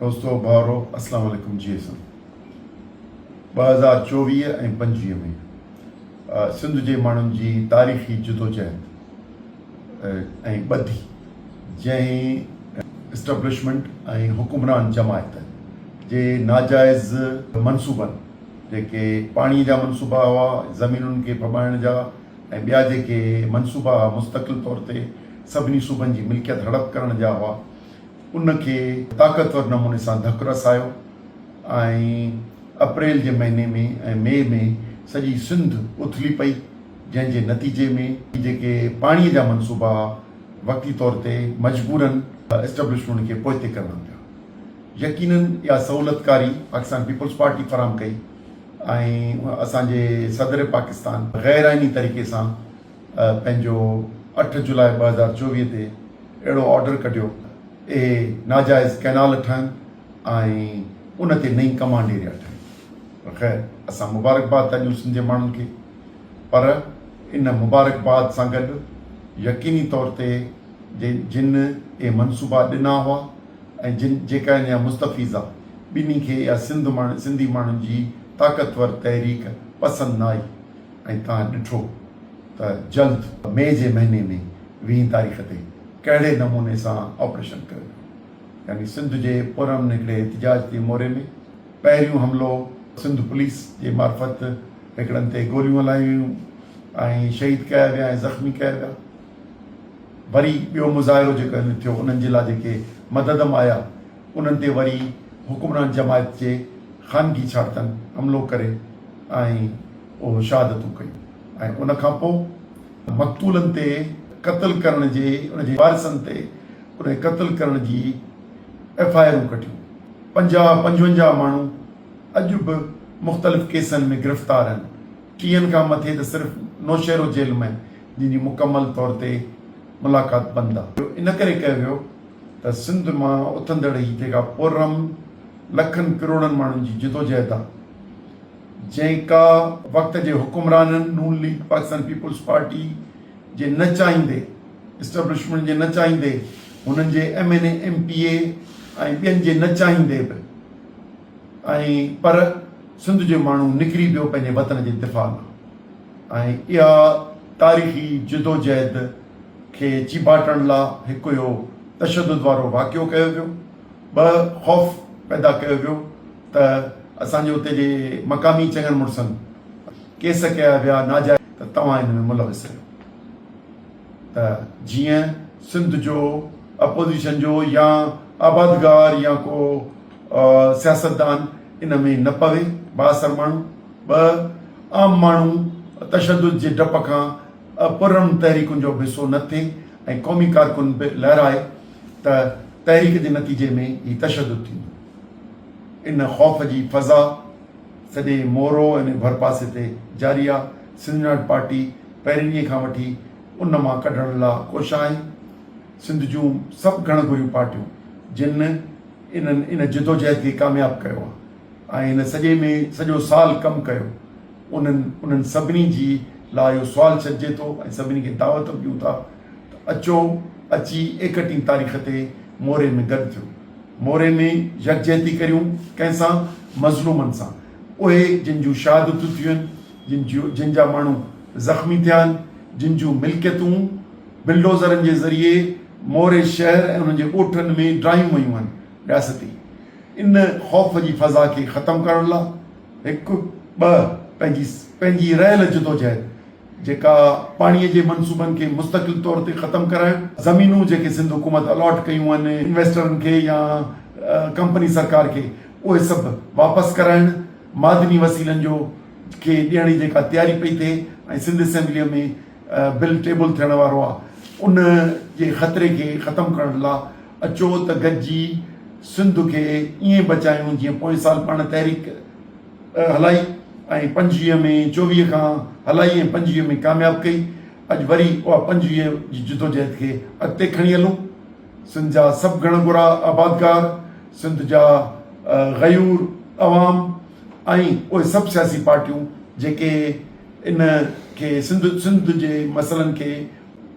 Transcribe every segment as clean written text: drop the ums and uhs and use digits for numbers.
دوستو ڀائرو اسلام عليڪم جي سن 2024 ۽ 25 ۾ سنڌ جي ماڻهن جي تاريخي جدوجهد ۽ ٻڌي جنهن اسٽبلشمينٽ ۽ حڪمران جماعت جي ناجائز منصوبن جيڪي پاڻي جا منصوبا هئا زمينن کي ڦٻائڻ جا ۽ ٻيا جيڪي منصوبا مستقل طور تي سڀني صوبن جي ملڪيت هڙپ ڪرڻ جا هئا ان کي طاقتور نموني سان ڌڪ رسايو ۽ اپريل جي مهيني ۾ ۽ مئي ۾ سڄي سنڌ اٿلي پئي جنهن جي نتيجي ۾ جيڪي پاڻي جا منصوبا وقتي طور تي مجبورن اسٽبلشمينٽ کي پوئتي ڪرڻا پيا. يقينن اها سهولتڪاري پاڪستان پيپلز پارٽي فراهم ڪئي ۽ اسان جي صدر پاڪستان غير آئيني طريقي سان پنهنجو اٺ جولاء 2024 تي اهڙو آرڊر ڪڍيو اهي ناجائز ڪئنال ٺهن ۽ ان تي نئين ڪمانڊ ايريا ٺهي پر خير اسان مبارڪباد ٿا ڏيون سنڌ جي ماڻهن کي پر ان مبارڪباد سان گڏ يقيني طور تي جن اهي منصوبا ڏنا هئا ۽ جن جيڪا ان جا مستفيض آ ٻنهي کي اها سنڌ سنڌي ماڻهن جي طاقتور تحريڪ پسند نه آئي ۽ توهان ڏٺو ته جلد مئي جي مهيني ۾ ويهين تاريخ تي ڪهڙي نموني سان آپريشن ڪيو ويو يعني سنڌ جي پرامن هڪڙي احتجاج تي موري ۾ پهريون حملو سنڌ پوليس جي معرفت هڪڙن تي گوليون هلايون ويون ۽ شهيد ڪيا ويا ۽ زخمي ڪيا ويا. وري ٻيو مظاهرو جيڪو هن ٿيو انهن جي لاء جيڪي مدد م آيا انهن تي وري حڪمران جماعت جي خانگي ڇاڙتن حملو ڪري ۽ اهو شهادتون ڪيون ۽ ان کان پوء مقتولن تي قتل ڪرڻ جي ان جي وارثن تي ان کي قتل ڪرڻ جي ايف I آرون ڪڍيون. 50 55 ماڻهو اڄ به مختلف ڪيسن ۾ گرفتار آهن ٽيهن کان مٿي ته صرف نوشهرو جيل ۾ جن جي مڪمل طور تي ملاقات بند آ. اهو ان ڪري ڪيو ويو ته سنڌ مان اٿندڙ هي جيڪا پرامن لکن ڪروڙن ماڻهن جي جدوجهد آ جنهن ڪا وقت جي حڪمرانن نون ليگ پاڪستان پيپلز پارٽي جي نه چاهيندي اسٽبلشمينٽ جي نه چاهيندي هنن جي M N A M P A ۽ ٻين جي نه چاهيندي به ۽ پر سنڌ جو ماڻهو نڪري پيو پنهنجي وطن جي دفاع لاء. ۽ اها تاريخي جدوجهد کي چيڀاٽڻ لا هڪ اهو تشدد وارو واقعو ڪيو ويو، ٻه خوف پيدا ڪيو ويو ته اسان جي اتي جي مقامي چڱن مڙسن ڪيس ڪيا ويا ناجائز ته توهان ان ۾ ملوث آهيو ته جيئن سنڌ جو اپوزيشن جو يا آبادگار يا ڪو سياستدان ان ۾ نه پوي بااثر ماڻهو، ٻه عام ماڻهو تشدد جي ڊپ کان پرامن تحريڪن جو به حصو نه ٿئي ۽ قومي ڪارڪن به لهرائي ته تحريڪ جي نتيجي ۾ هي تشدد ٿيندو. ان خوف جي فضا سڄي مورو ۽ ان ڀرپاسي تي جاري آ. سنڌ يونائيٽڊ پارٽي پهرين ڏينهن کان وٺي ان مان ڪڍڻ لا ڪوشان آهي. سنڌ جون سڀ گهڻ گهريون پارٽيون جن انهن ان جدوجهد کي ڪامياب ڪيو آ. ۽ هن سڄي ۾ سڄو سال ڪم ڪيو انهن انهن سڀني جي لا اهو سوال ڇڏجي ٿو ۽ سڀني کي دعوت به ڏيون ٿا ته اچو اچي ايڪٽيهين تاريخ تي موري ۾ گڏ ٿيو موري ۾ يڪجهتي ڪريون ڪنهن سان مظلومن سان اهي جن جون شهادتون ٿيون آهن جن جون جن جا ماڻهو زخمي ٿيا آهن جن جون ملڪيتون بلڊوزرن جي ذريعي موري شهر ۽ انهن جي ڳوٺن ۾ ڊاهيون ويون آهن رياستي ان خوف جي فضا کي ختم ڪرڻ لا هڪ ٻه پنهنجي پنهنجي رهيل جدوجهد جيڪا پاڻي جي منصوبن کي مستقل طور تي ختم ڪرائڻ، زمينون جيڪي سنڌ حڪومت الاٽ ڪيون آهن انويسٽرن کي يا ڪمپني سرڪار کي اهي سڀ واپس ڪرائڻ، معدني وسيلن جو کي ڏيڻ جي جيڪا تياري پئي ٿئي ۽ سنڌ اسيمبليء ۾ بل ٽيبل ٿيڻ وارو آهي ان جي خطري کي ختم ڪرڻ لا اچو ته گڏجي سنڌ کي ائين بچايون جيئن پوئين سال پاڻ تحريڪ هلائي ۽ 25 ۾ 24 کان هلائي ۽ 25 ۾ ڪامياب ڪئي اڄ وري اها 25 جي جدوجهد کي اڳتي کڻي هلون سنڌ جا سڀ گهڻ گهرا آبادگار سنڌ جا غيور عوام ۽ اهي سڀ سياسي پارٽيون جيڪي ان کي سنڌ سنڌ جي مسئلن کي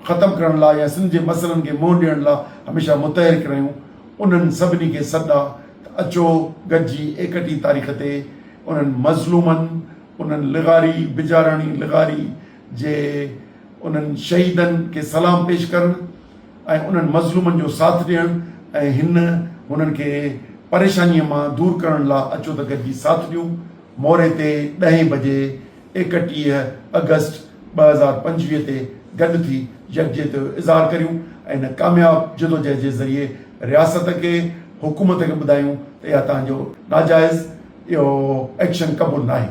ختم ڪرڻ لاء يا سنڌ جي مسئلن کي منهن ڏيڻ لاء هميشه متحرڪ رهيون انهن سڀني کي سڏ آ ته اچو گڏجي ايڪٽيهين تاريخ تي انهن مظلومن، انهن لغاري، بجاراڻي لغاري جي انهن شهيدن کي سلام پيش ڪرڻ ۽ انهن مظلومن جو ساٿ ڏيڻ ۽ هن هنن کي پريشانيء مان دور ڪرڻ لا اچو ته گڏجي ساٿ ڏيون. موري تي ڏهين بجي 31 آگسٽ 2025 تي گڏ ٿي يڪجهتي جو اظهار ڪريون ۽ ان ڪامياب جدوجهد جي ذريعي رياست کي حڪومت کي ٻڌايون ته اها توهان جو ناجائز اهو ايڪشن قبول ناهي.